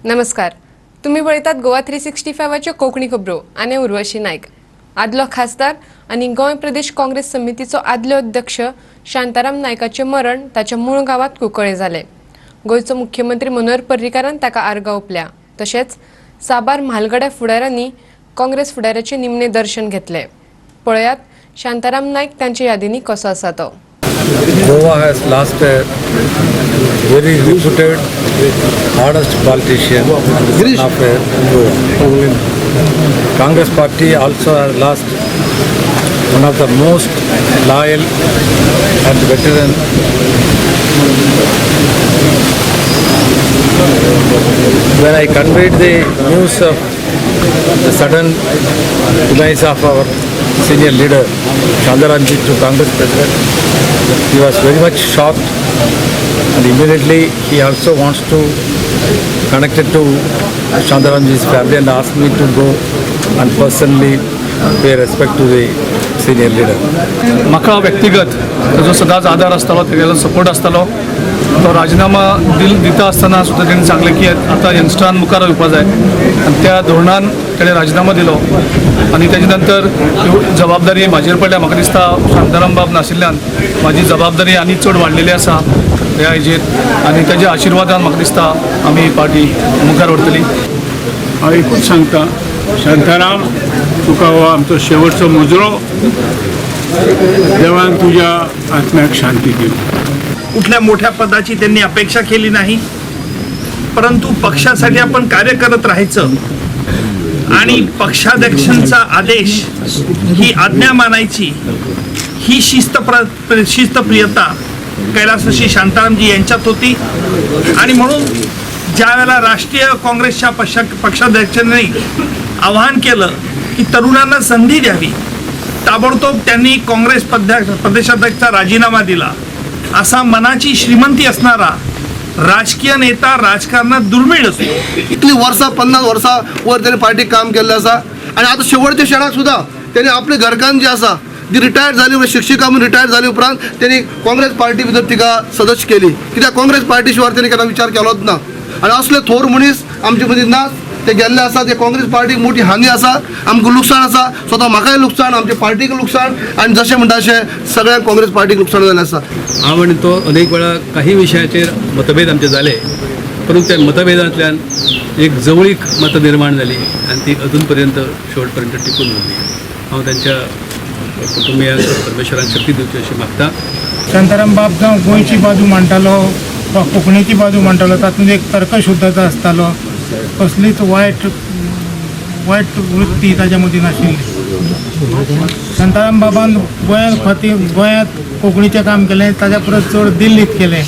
नमस्कार, तुम्ही पळयतात गोवा 365च्यो कोंकणी खबरो आनी उर्वशी नायक. आदलो खासदार आनी गोंय प्रदेश काँग्रेस समितीचो आदलो अध्यक्ष शांताराम नायकाचें मरण ताच्या मूळ गांवांत कुंकळे जालें. गोंयचो मुख्यमंत्री मनोहर पर्रीकारान ताका आर्गां ओंपल्या. तशेंच साबार म्हालगड्या फुडाऱ्यांनी काँग्रेस फुडाऱ्याचें निमणें दर्शन घेतलें. पळयात शांताराम नायक तांच्या यादींनी कसो आसा तो. Goa has lost a very reputed, honest politician and the son of a Goa. Congress party also has lost one of the most loyal and veteran. When I conveyed the news of the sudden demise of our senior leader Shantaramji to Congress president, he was very much shocked, and immediately he also wants to connect it to Shantaramji's family and asked me to go and personally pay respect to the senior leader. म्हाका व्यक्तिगत ताजो सदांच आदार आसतालो, तेगेलो support आसतालो. तो राजिनामा दिता आसतना सुद्दां तेणी सांगलें की आतां यंगस्टरान मुखार येवपा जाय आनी त्या धोरणान तेणें राजिनामो दिलो आनी तेजे नंतर जबाबदारी म्हाजेर पडल्या. म्हाका दिसता शांताराम बाब नाशिल्ल्यान म्हाजी जबाबदारी आनी चड वाडलेली आसा ह्या हेजेर आनी तेज्या आशिर्वादान म्हाका दिसता आमी पार्टी मुखार व्हरतली. हांव एकूच सांगता, शांताराम, तुका हो आमचो शेवटचो मुजरो. देवान तुज्या आत्म्याक शांती दिवं. कुठल्या मोठ्या पदाची त्यांनी अपेक्षा केली नाही, परंतु पक्षासाठी आपण कार्य करत राहायचं आणि पक्षाध्यक्षांचा आदेश ही आज्ञा मानायची, ही शिस्तप्रियता कैलासवासी शांतारामजी यांच्यात होती. आणि म्हणून ज्या वेळेला राष्ट्रीय काँग्रेसच्या पक्षाध्यक्षांनी आवाहन केलं की तरुणांना संधी द्यावी, ताबडतोब त्यांनी काँग्रेस प्रदेशाध्यक्षाचा राजीनामा दिला. असा मनाची श्रीमंती असणारा राजकीय नेता राजकारणात दुर्मिळ असतो. इतली वर्सां, 50 वर्सां वयर तेणी पार्टीक काम केल्लें आसा आनी आतां शेवटच्या क्षणाक सुद्दां तेणी आपले घरकान्न जी आसा ती रिटायर्ड जाली उपरांत, शिक्षिका म्हणून रिटायर्ड जाली उपरांत तेणी काँग्रेस पार्टी भितर तिका सदस्य केली, कित्याक काँग्रेस पार्टी शिवाय तेणी केन्ना विचार केलोच ना. आनी असले थोर मनीस आमचे मदीं ना, ते गेल्ले आसा. ते काँग्रेस पार्टीक मोठी हानी आसा, आमकां लुकसाण आसा, स्वता म्हाकाय लुकसाण, आमच्या पार्टीक लुकसाण आनी जशें म्हणटा तशें सगळ्यांक काँग्रेस पार्टीक लुकसाण जाल्लें आसा. हांव आनी तो अनेक वेळा काही विशयाचेर मतभेद आमचे जाले, परंतु त्या मतभेदांतल्यान एक जवळीक मतां निर्माण जाली आनी ती अजून पर्यंत शेवट पर्यंत टिकून उरली. हांव तांच्या कुटुंबियांक परमेश्वरान शक्ती दिवची अशी मागता. शांताराम बाब जावं गोंयची बाजू मांडटालो वा कोंकणीची बाजू मांडटालो, तातूंत एक तर्कशुद्धता आसतालो. कसलीच वायट वायट वृत्ती ताच्या मदीं नाशिल्ली. शांताराम बाबान गोंया खातीर, गोंयांत कोंकणीचें काम केलें, ताच्या परस चड दिल्लीत केलें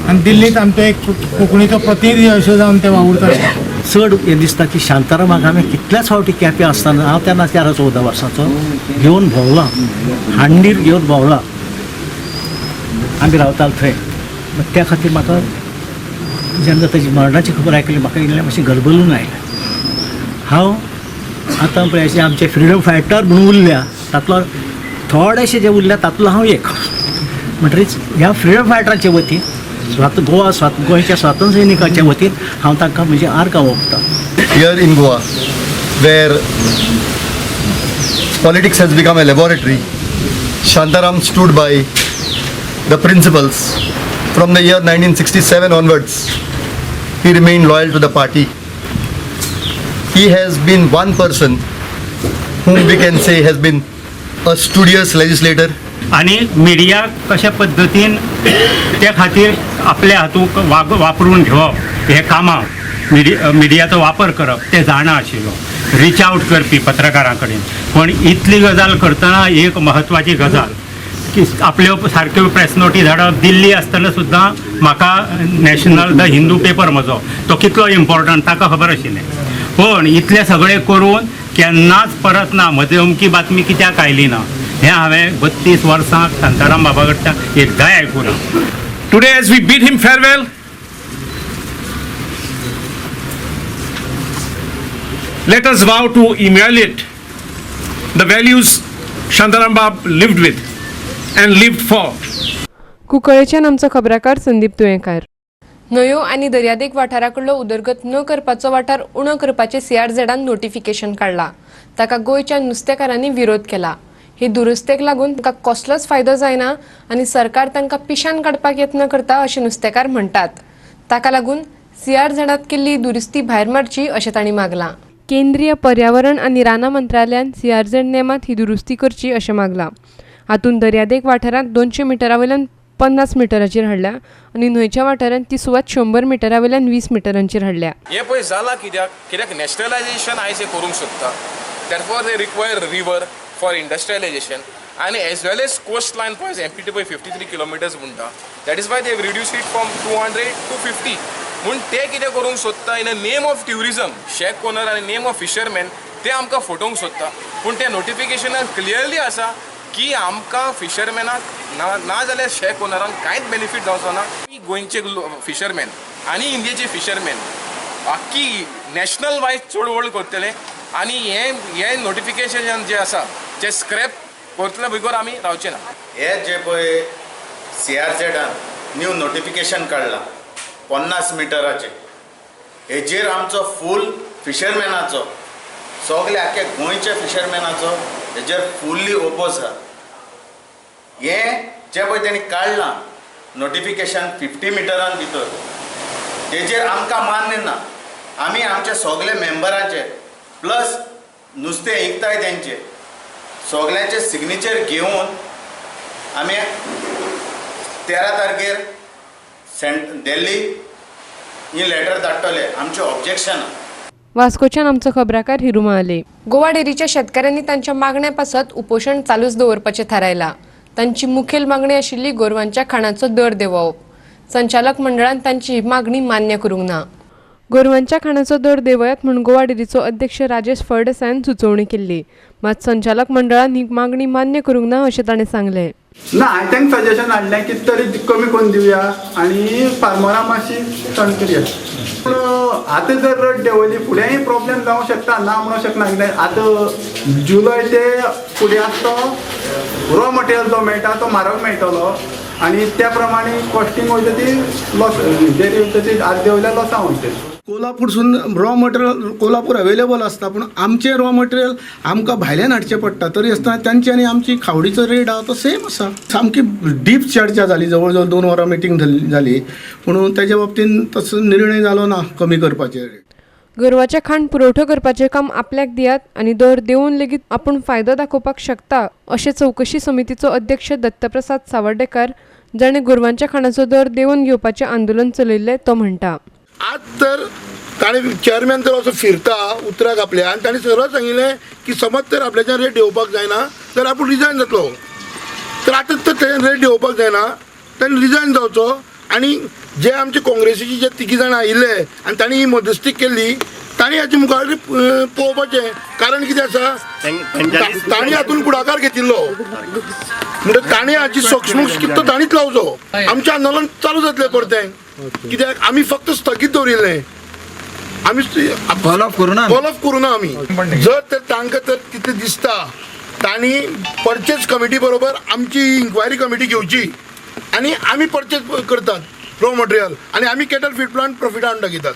आनी दिल्लीत आमचो एक कोंकणीचो प्रतिनिधी अशें जावन ते वावुरताले. चड हें दिसता की शांतारामाक हांवें कितल्याच फावटी केप्यां आसतना, हांव तेन्ना 13-14 वर्सांचो, घेवन भोंवलां, हांडीर घेवन भोंवलां. आमी रावताले थंय. त्या खातीर म्हाका जेन्ना ताजी मरणाची खबर आयकली, म्हाका इल्लें मातशें गलबलून आयलें. हांव आतां पळय अशें आमचे फ्रिडम फायटर म्हणून उरल्या तातलो थोडेशे जे उरल्या तातलो हांव एक. म्हणटरीच ह्या फ्रिडम फायटरांचे वतीन, गोवा गोंयच्या स्वातंत्र्य सैनिकाच्या वतीन हांव तांकां म्हजी आर्गां ओंपतां. Here in Goa, where politics has become a laboratory, Shantaram stood by the principles. From the year 1967 onwards, he remained loyal to the party. He has been one person whom we can say has been a studious legislator. आनी media कशा पद्दतीन त्या खातीर आपल्या हातूंत वापरून घेवप, हे कामाक मिडियाचो वापर करप ते जाणा आशिल्लो, रिच आवट करपी पत्रकारां कडेन. पण इतली गजाल करतना एक म्हत्वाची गजाल की आपल्यो सारक्यो प्रेस नोटी धाडप. दिल्ली आसतना सुद्दां म्हाका नॅशनल the Hindu पेपर म्हजो तो कितलो इम्पॉर्टंट ताका खबर आशिल्लें. पण इतलें सगळें करून केन्नाच परत ना म्हजी अमकी बातमी कित्याक आयली ना, हें हांवें 32 वर्सां शांताराम बाबा कडच्यान एकदांय आयकूं ना. Today, as we bid him farewell, let us vow to emulate the values Shantaram Bab lived with and lived for. कुंकळेच्यान आमचो खबराकार संदीप तुयेंकार. न्हंयो आनी दर्यादेग वाठारा कडलो उदरगत न करपाचो वाठार उणो करपाचें सीआरझेडान नोटिफिकेशन काडला. ताका गोंयच्या नुस्तेकारांनी विरोध केला. ही दुरुस्तेक लागून तांकां कसलोच फायदो जायना आनी सरकार तांकां पिशान काडपाक यत्न करता अशें नुस्तेकार म्हणटात. ताका लागून सीआरझेडांत केल्ली दुरुस्ती भायर मारची अशें तांणी मागलां. केंद्रीय पर्यावरण आनी रानां मंत्रालयान सीआरझेड नेमांत ही दुरुस्ती करची अशें मागलां. हातूंत दर्यादेग वाठारांत 200 मिटरा वयल्यान 50 मिटराचेर हाडल्या आनी न्हंयच्या वाठारांत ती सुवात 100 मिटरा वयल्यान 20 मिटरांचेर हाडल्या. हें पळय जालां कित्याक कित्याक नॅशनलायझेशन आयज हें करूंक सोदता. Therefore they require river for industrialisation आनी as well as coast line पळय एमपीटी पळय 53 किलोमिटर्स म्हणटा. That is why they reduce it from 200 to 50. म्हूण ते कितें करूंक सोदता in a name of tourism shack owner आनी नेम ऑफ फिशरमॅन ते आमकां फटोवंक सोदता. पूण ते नोटिफिकेशनान क्लियरली आसा की आमकां फिशरमॅनाक ना जाल्यार शॅक ओनरांक कांयच बेनिफीट जावचो ना. गोंयचे फिशरमॅन आनी इंडियेचे फिशरमॅन आख्खी नॅशनल वायज चळवळ करतले आनी हें नोटिफिकेशन जें आसा जें स्क्रॅप करतले बिगर आमी रावचे ना. हे जे पळय सीआरझेडान न्यू नोटिफिकेशन काडलां 50 मिटराचे, हेजेर आमचो फूल फिशरमॅनाचो सगळे आख्या गोंयच्या फिशरमॅनाचो हेजेर फुल्ली ओपोज आसा. हें जें पळय तेणी काडलां नोटिफिकेशन 50 मिटरान भितर, तेजेर आमकां मान्य ना. आमी आमच्या सगळे मेंबरांचे प्लस नुस्तें विकताय तेंचे सगळ्यांचे सिग्नेचर घेवन आमी 13 तारखेर दिल्ली ही लेटर धाडटले आमचें ऑब्जेक्शन. वास्कोच्यान आमचो खबराकार हिरू महाले. गोवा डेअरीच्या शेतकाऱ्यांनी तांच्या मागण्या पासत उपोशण चालूच दवरपाचें थारायलां. तांची मुखेल मागणी आशिल्ली गोरवांच्या खाणाचो दर देंवोवप. संचालक मंडळान तांची ही मागणी मान्य करूंक ना. गोरवांच्या खाणाचो दर देंवयात म्हूण गोवा डेअरीचो अध्यक्ष राजेश फळदेसायान सुचोवणी केल्ली. मात संचालक मंडळान ही मागणी मान्य करूंक ना अशें ताणें सांगलें. ना, हांवें तांकां सजेशन हाडलें की तरी कमी करून दिवया आनी फार्मरां मातशी तण करया. पूण आतां जर रेट देंवयली फुडेंय प्रॉब्लेम जावंक शकता, ना म्हणूंक शकना. कित्याक आतां जुलय ते फुडें आसता तो रॉ मटेरियल जो मेळटा तो म्हारग मेळटलो आनी त्या प्रमाणे कॉस्टींग वयता ती लॉस, डेरी वयता ती आतां देंवल्यार लॉसां वयतली. कोल्हापूरसून रॉ मटेरियल कोल्हापूर अवेलेबल आसता, पूण आमचें रॉ मटेरियल आमकां भायल्यान हाडचें पडटा. तरी आसतना तांची आनी आमची खावडीचो रेट आहा तो सेम आसा. सामकी डीप चर्चा जाली, जवळ जवळ 2 वरां मिटींग जाली, पूण तेज्या बाबतीन तसो निर्णय जालो ना कमी करपाचेर. गोरवाचें खाण पुरवठो करपाचें काम आपल्याक दियात आनी दर देंवून लेगीत आपूण फायदो दाखोवपाक शकता अशें चवकशी समितीचो अध्यक्ष दत्तप्रसाद सावर्डेकर जाणें गोरवांच्या खाणाचो दर देंवोवन घेवपाचें आंदोलन चलयल्लें तो म्हणटा. आज तर ताणें चेअरमॅन तर असो फिरता उतराक आपल्या आनी ताणें सरळ सांगिल्लें की समज तर आपल्याच्यान रेट देंवोवपाक जायना तर आपूण रिजायन जातलो. तर आतां तर तेणें रेट देंवोवपाक जायना, ताणें रिजायन जावचो आनी जे आमचे काँग्रेसीचे जे तिगी जाणां आयिल्ले आनी तांणी ही मध्यस्थी केल्ली तांणी हाचे मुखार पळोवपाचें. कारण कितें आसा, तांणी हातून फुडाकार घेतिल्लो म्हणटा तांणी हाची सोक्षमोक्ष कितें तो तांणीच लावचो. आमचें आंदोलन चालू जातलें परतें, कित्याक आमी फक्त स्थगीत दवरिल्लें, आमी कॉल ऑफ करूं ना आमी. जर तर तांकां तर कितें दिसता तांणी परचेज कमिटी बरोबर आमची इन्क्वायरी कमिटी घेवची आनी आमी परचेज करतात रॉ मटेरियल आनी आमी कॅटल फीड प्लांट प्रॉफिटा हाडून दाखयतात.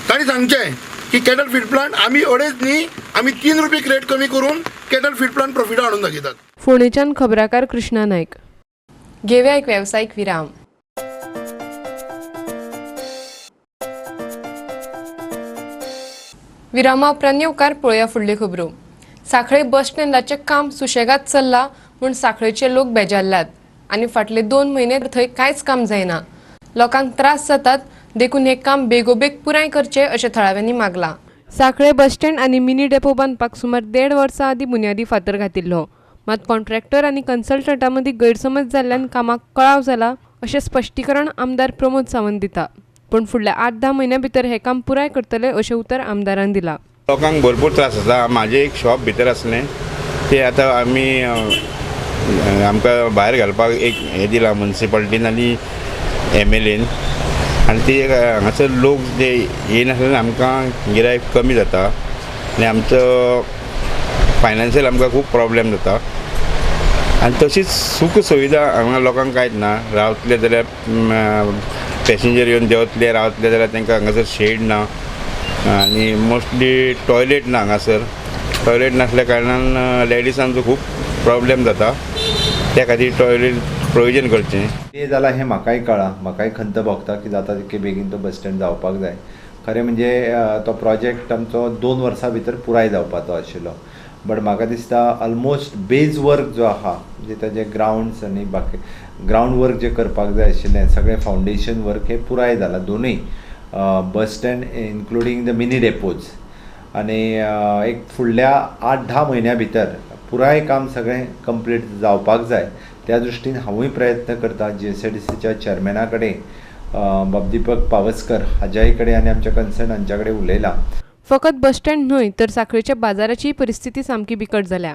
तांणी सांगचें की कॅटल फीड प्लांट आमी 2.5 न्ही आमी 3 रुपये रेट कमी करून कॅटल फीड प्लांट प्रॉफिटा हाडून दाखयतात. फोंडेच्यान खबराकार कृष्णा नायक. घेवया एक वेवसायीक विराम. विरामा उपरांत येवकार पळोवया फुडल्यो खबरो. सांखळे बस स्टँडाचें काम सुशेगाद चल्लां म्हूण सांखळेचे लोक बेजारल्यात आनी फाटले 2 म्हयने थंय कांयच काम जायना. लोकांक त्रास जातात देखून हें काम बेगोबेग पुराय करचें अशें थळाव्यांनी मागलां. सांखळे बस स्टँड आनी मिनी डेपो बांदपाक सुमार 1.5 वर्सां आदीं बुन्यादी फातर घातिल्लो. मात कॉन्ट्रॅक्टर आनी कन्सल्टंटा मदीं गैरसमज जाल्ल्यान कामाक कळाव जाला अशें स्पश्टीकरण आमदार प्रमोद सावंत दिता. पूण फुडल्या 8-10 म्हयन्यां भितर हें काम पुराय करतले अशें उतर आमदारान दिलां. लोकांक भरपूर त्रास आसा. म्हाजें एक शॉप भितर आसलें ते आतां आमी आमकां भायर घालपाक एक हें दिलां मुन्सिपालिटीन आनी MLAन, आनी ते हांगासर लोक जे येयनासल्यान आमकां गिरायक कमी जाता आनी आमचो फायनान्शियल आमकां खूब प्रॉब्लेम जाता. आनी तशीच सुख सुविधा हांगा लोकांक कांयच ना. रावतले जाल्यार पॅसेंजर येवन देंवतले रावतले जाल्यार तांकां हांगासर शेड ना आनी मोस्टली टॉयलेट ना हांगासर. टॉयलेट नासल्या कारणान लेडिसांचो खूब प्रॉब्लेम जाता, त्या खातीर टॉयलेट प्रोविजन करचें. तें जालां हें म्हाकाय कळ्ळां, म्हाकाय खंत भोगता की जाता तितके बेगीन तो बस स्टँड जावपाक जाय. खरें म्हणजे तो प्रोजेक्ट आमचो 2 वर्सां भितर पुराय जावपाचो आशिल्लो, बट म्हाका दिसता ऑलमोस्ट बेज वर्क जो आहा म्हणजे ताजे ग्रावंड्स आनी बाकी ग्रावंड वर्क जें करपाक जाय आशिल्लें सगळें फावंडेशन वर्क हें पुराय जालां दोनूय bus stand including the mini depots. आनी एक फुडल्या 8-10 म्हयन्या भितर पुराय काम सगळें कंप्लीट जावपाक जाय. त्या दृश्टीन हांवूय प्रयत्न करता GSIDCच्या चेअरमॅना कडेन बाब दीपक पावसकर हाज्याय कडेन आनी आमच्या कन्सर्न हांच्या कडेन उलयलां. फकत बस स्टँड न्हय तर सांखळेच्या बाजाराचीय परिस्थिती सामकी बिकट जाल्या.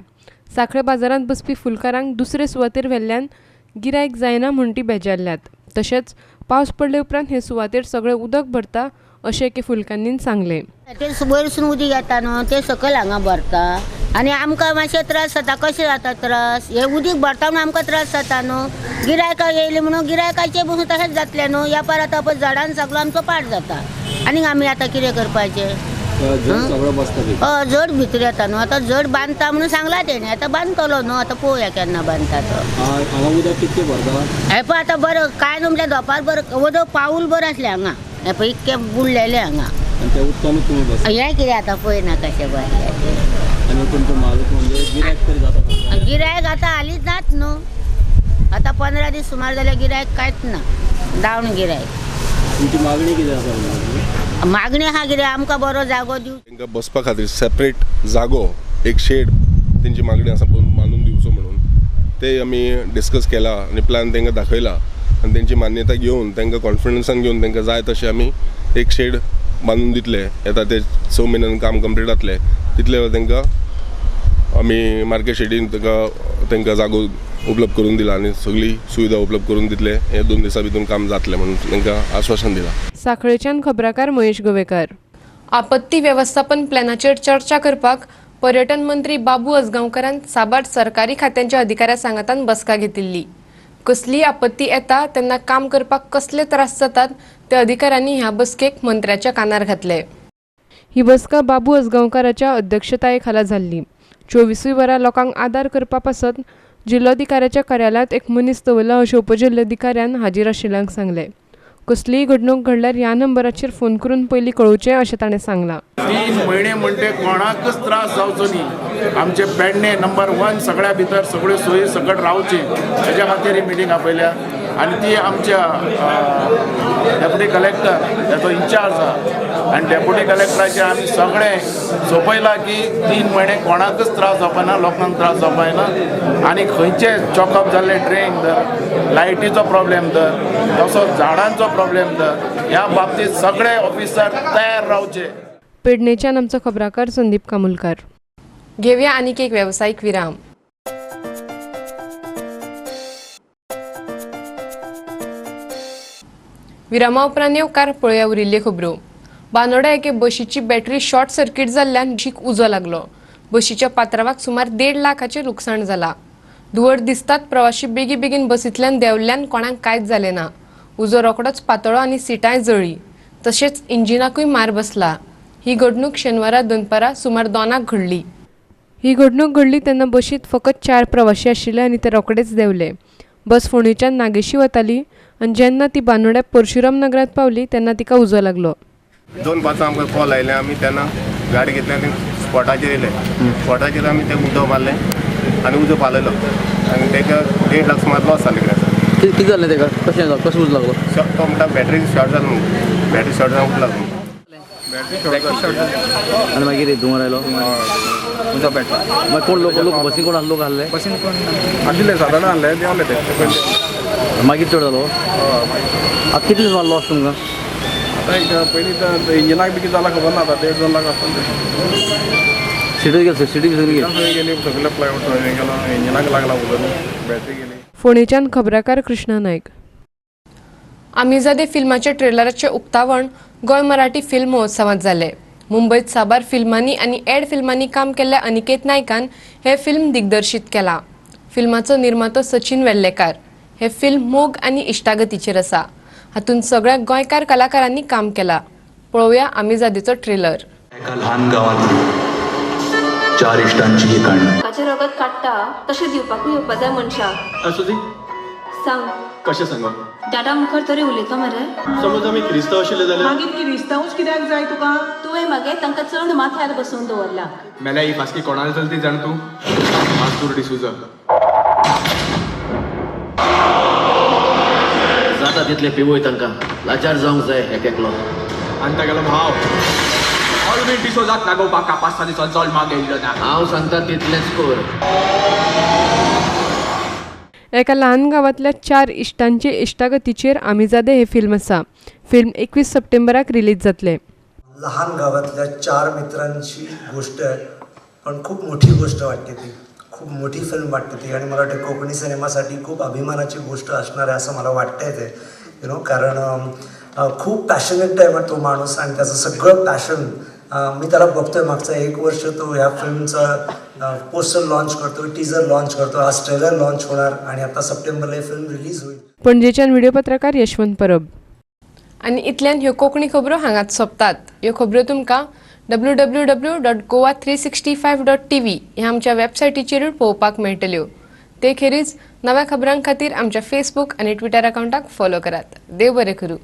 सांखळे बाजारांत बसपी फुलकारांक दुसरे सुवातेर व्हेल्ल्यान गिरायक जायना म्हूण ती बेजारल्यात. तशेंच पावस पडले उपरांत हे सुवातेर सगळें उदक भरता अशें एके फुलकान्नीन सांगलें. ते वयरसून उदीक येता न्हू ते सकयल हांगा भरता आनी आमकां मातशे त्रास जाता. कशें जाता त्रास हे उदीक भरता म्हणून आमकां त्रास जाता न्हू. गिरायकां येयली म्हणून गिरायकाचे बसून तशेंच जातलें न्हू. व्यापार आतां पळय झाडान सगळो आमचो पाड जाता आनी आमी आतां कितें करपाचें? हय जड भितर येता न्हू. आतां जड बांदता म्हणून सांगला तेणें, आतां बांदतलो न्हू. आतां पळोवया केन्ना बांदता तो. हें पळय आतां बरें कांय न्हू म्हटल्यार दोपार बरें उदक पावूल बरें आसलें हांगा. हें पळय इतकें बुडलेलें हांगा. हें कितें आतां पळय ना कशें भरलें. गिरायक आतां हालींच नात न्हू. आतां 15 दीस सुमार जाल्यार गिरायक कांयच ना, डावन गिरायक. मागणी कितें आसा? मागणी आहा कितें आमकां बरो जागो दिवचो. तांकां बसपा खातीर सेपरेट जागो एक शेड तेंची मागणी आसा बांदून दिवचो म्हणून ते आमी डिस्कस केला आनी प्लॅन तांकां दाखयला आनी तेंची मान्यता घेवन तांकां कॉन्फिडन्सान घेवन तांकां जाय तशें आमी एक शेड बांदून दितले. येता ते 6 म्हयन्यान काम कंप्लीट जातलें तितले वेळ तांकां आमी मार्केट शेडीन तांकां जागो उपलब्ध करून दिला आनी सगळी सुविधा उपलब्ध करून दितले. हे 2 दिसां भितर काम जातलें म्हणून तांकां आश्वासन दिलां. सांखळेच्यान खबराकार महेश गोवेकर. आपत्ती वेवस्थापन प्लॅनाचेर चर्चा करपाक पर्यटन मंत्री बाबू आजगांवकारान साबार सरकारी खात्यांच्या अधिकाऱ्या सांगातान बसका घेतिल्ली. कसलीय आपत्ती येता तेन्ना काम करपाक कसले त्रास जातात ते अधिकाऱ्यांनी ह्या बसकेक मंत्र्याच्या कानार घातले. ही बसका बाबू आजगांवकाराच्या अध्यक्षताये खाला जाल्ली. 24 वरां लोकांक आदार करपा पासत जिल्लोधिकाऱ्याच्या कार्यालयांत एक मनीस दवरला अशें उपजिल्लोधिकाऱ्यान हाजीर आशिल्ल्यांक सांगलें. कसलीय घडणूक घडल्यार ह्या नंबराचेर फोन करून पयलीं कळोवचें अशें ताणें सांगलां. 3 म्हयने म्हणटे कोणाकच त्रास जावचो न्ही. आमचे पेडणे नंबर 1 सगळ्या भितर सगळ्यो सोयी सकट रावची हेज्या खातीर ही मिटींग आपयल्या आनी ती आमच्या डेप्युटी कलेक्टर ताचो इन्चार्ज आहा आनी डेप्युटी कलेक्टराचे आमी सगळें सोंपयलां की 3 म्हयने कोणाकच त्रास जावपाना, लोकांक त्रास जावपाना आनी खंयचे चॉकअप जाल्ले ड्रेन धर, लायटीचो प्रॉब्लेम धर, तसोच झाडांचो प्रॉब्लेम धर, ह्या बाबतींत सगळे ऑफिसर तयार रावचे. पेडणेच्यान आमचो खबराकार संदीप कामुलकार. घेवया आनीक एक वेवसायीक विराम. विरामा उपरांत येवकार पळोवया उरिल्ल्यो खबरो. बांदोड्या एके बशीची बॅटरी शॉर्ट सर्किट जाल्ल्यान बशीक उजो लागलो. बशीच्या पात्रावाक सुमार 1.5 लाखाचें लुकसाण जालां. धुंवर दिसतात प्रवाशी बेगीबेगीन बसींतल्यान देंवल्ल्यान कोणाक कांयच जालें ना. उजो रोखडोच पातळ्ळो आनी सिटांय जळ्ळीं, तशेंच इंजिनाकूय मार बसला. ही घडणूक शेनवारा दनपारां सुमार 2 घडली. ही घडणूक घडली तेन्ना बशींत फकत 4 प्रवाशी आशिल्ले आनी ते रोखडेच देंवले. बस फोंडेच्यान नागेशी वताली आनी जेन्ना ती बांदोड्या परशुराम नगरांत पावली तेन्ना तिका उजो लागलो. 2:05 आमकां कॉल आयले. आमी तेन्ना गाडी घेतली आनी स्पॉटाचेर येयले. स्पॉटाचेर आमी ते उदक मारलें आनी उजो पालयलो आनी ताका 1.5 लाख सुमार लॉस जालो. कितें जालें ताका? कशें जालें? कसो उजो लागलो? तो म्हणटा बॅटरी शॉर्ट जालो म्हणून. बॅटरी शॉर्ट जावन उजो लागलो. आनी मागीर धुंवर आयलो, उजो पेटलो. मागीर कोण लोक लोक बसीन कोण लोक आहले? बसीन कोण आशिल्ले, सादारण आहले, देंवले ते. मागीर चड जालो. आतां कितले सुमार लॉस तुमकां? आतां एक पयलीं तर इंजिनाक बी कितें जालां खबर ना. आतां 1.5-2 लाख आसतलें. सिटी गेली, सिटी सगळी गेली, सगळे प्लायवूड गेलो, इंजिनाक लागला उजो, बॅटरी गेली. फोंडेच्यान खबराकार कृष्णा नायक. आमिजादे फिल्माच्या ट्रेलराचें उक्तावण गोंय मराठी फिल्म महोत्सवांत जालें. मुंबयत साबार फिल्मांनी आनी एड फिल्मांनी काम केल्ल्या अनिकेत नायकान हें फिल्म दिग्दर्शीत केलां. फिल्माचो निर्मातो सचिन वेल्लेकार. हें फिल्म मोग आनी इश्टागतीचेर आसा. हातूंत सगळ्या गोंयकार कलाकारांनी काम केलां. पळोवया आमीजादेचो ट्रेलर. एका ल्हान गांवांतली चार इश्टांची ही काणी. ताचें रगत काडटा तशें दिवपाकूय येवपा जाय मनशाक. आसूं दी. सांग. कशें सांगप? डाटा मुखार तरी उलयता मरे. समज आमी क्रिस्तांव आशिल्ले जाल्यार मागीर किरिस्तांवूच कित्याक जाय तुका? तुवें मगे तांकां चड माथ्यार बसोवन दवरला. मेल्या ही फास्की कोणाली चलती जाण तूं? मास्तूर डिसूजा. जाता तितले पिवय तांकां लाचार जावंक जाय एक एकलो. आनी तागेलो भाव ऑलवेज डिसोजाक लागोवपाक कापास्तानीचो जल्माक येयल्लो ना. हांव सांगता तितलेंच कर. एका ल्हान गांवांतल्या चार इश्टांचे इश्टागतीचेर आमीजादे हे फिल्म आसा. फिल्म 21 सप्टेंबराक रिलीज जातलें. लहान गावातल्या चार मित्रांची गोष्ट आहे, पण खूप मोठी गोष्ट वाटते ती. खूप मोठी फिल्म वाटते ती आणि मला वाटतं कोकणी सिनेमासाठी खूप अभिमानाची गोष्ट असणार आहे असं मला वाटतंय ते, you know, कारण खूप पॅशनेट आहे तो माणूस आणि त्याचं सगळं पॅशन मी त्याला बघतोय मागचा एक वर्ष. तो ह्या फिल्मचं पोस्टर लॉन्च करतो, टीजर लॉन्च करतो, आज ट्रेलर लॉन्च होणार आणि आता सप्टेंबरला ही फिल्म रिलीज होईल. पणजेच्यान व्हिडिओ पत्रकार यशवंत परब. आनी इतल्यान ह्यो कोंकणी खबरो हांगाच सोंपतात. ह्यो खबरो तुमकां www.goa365.tv ह्या आमच्या वेबसायटीचेरूय पळोवपाक मेळटल्यो. ते खेरीज नव्या खबरां खातीर आमच्या फेसबूक आनी ट्विटर अकावंटाक फॉलो करात. देव बरें करूं.